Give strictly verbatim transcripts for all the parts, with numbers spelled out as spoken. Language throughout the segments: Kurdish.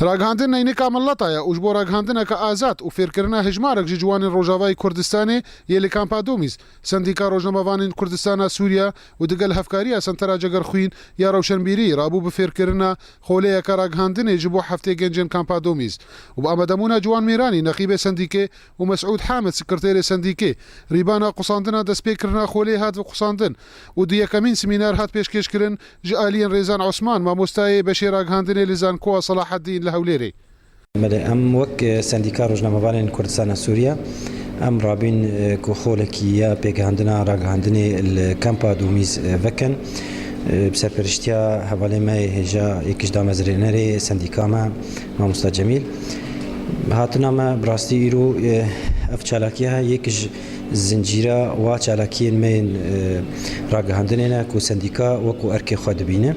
Ragihandin neynika mileta ye û ji bo ragihandineke azad û fêrkirina hejmarek ji ciwanên Rojavayê Kurdistanê yê li Kampa Domîz, Sendîka Rojnamevanên Kurdistana Sûriye û digel hevkariya Sentera Cegerxwîn ya Rewşenbîrî rabû bi fêrkirina xoleyeke ragihandinê ji bo heftê gencên Kampa Domîz û bi amadebûna Ciwan Mîranî, neqîbê sendîkê, û Mesûd Hamid, sekreterê sendîkê, rîbana qusandina destpêkirina xolê hat vequsandin û du yekemîn semînar hat pêşkêşkirin ji aliyên Rêzan Osman, mamostayê beşê ragihandinê li Zankoa Selahaddîn li Hewlêrê. Belê, em wek, e, Sendîka Rojnamevanên Kurdistana Sûriye, em rabîn, e, ku xolekî ya pêkhandina ragihandinê li Kampa Domîz, e, vekin. E, bi serperiştiya hevalê me yê hêja yek ji damezrênerê sendîka me, Mamosta Cemîl. Hatina me bi rastî îro, e, ev çalakiya yek ji zincîra wa çalakiyên me yên, e, ragihandinê ne ku sendîka wekû erkê xwe dibîne.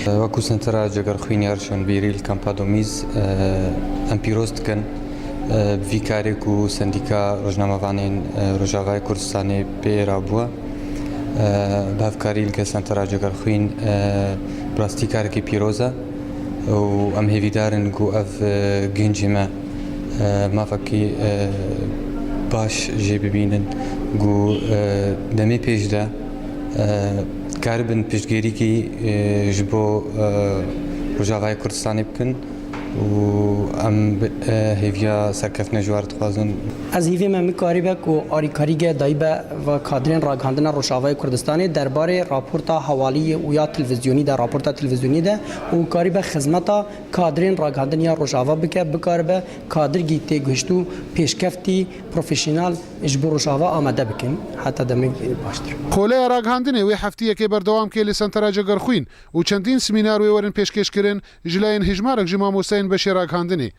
Wekû Sentera Cegerxwîn ya Rewşenbîrî li Kampa Domîz, e, em pîroz dikin, e, bi vî karê ku Sendîka Rojnamevanên, e, Rojavayê Kurdistanê pê rabûye, e, bi hevkarî li gel Sentera Cegerxwîn, e, bi rastî karekî pîroz e û em hêvîdar in ku ev, e, gencê me, e, mafekî, e, baş jê bibînin ku, e, demê pêş de, e, karibin piştgirîkî, e, ji bo, e, Rojavayê Kurdistanê bikin û em bi, e, hêviya serkeftina ji wan re dixwazin. Ez hîvê me min karibe ku arîkarî ge dayîbe va kadrên ragihandina Rojavayê Kurdistanê derbarê raporta hewalî û ya televîzyonî de, raporta televîzyonî de û karibe xizmeta kadrên ragihandin ya Rojava bike, bikaribe kadirgî têgihiştû, pêşkeftî, profesyonel ji bo Rojava amade bikin. Heta demê baştir. Xoleya ragihandinê wê heftiyekê berdewam kê li Sentera Cegerxwîn û çendîn semînar wê werin pêşkêşkirin ji layên hejmarek ji mamosteyên beşê ragihandinê.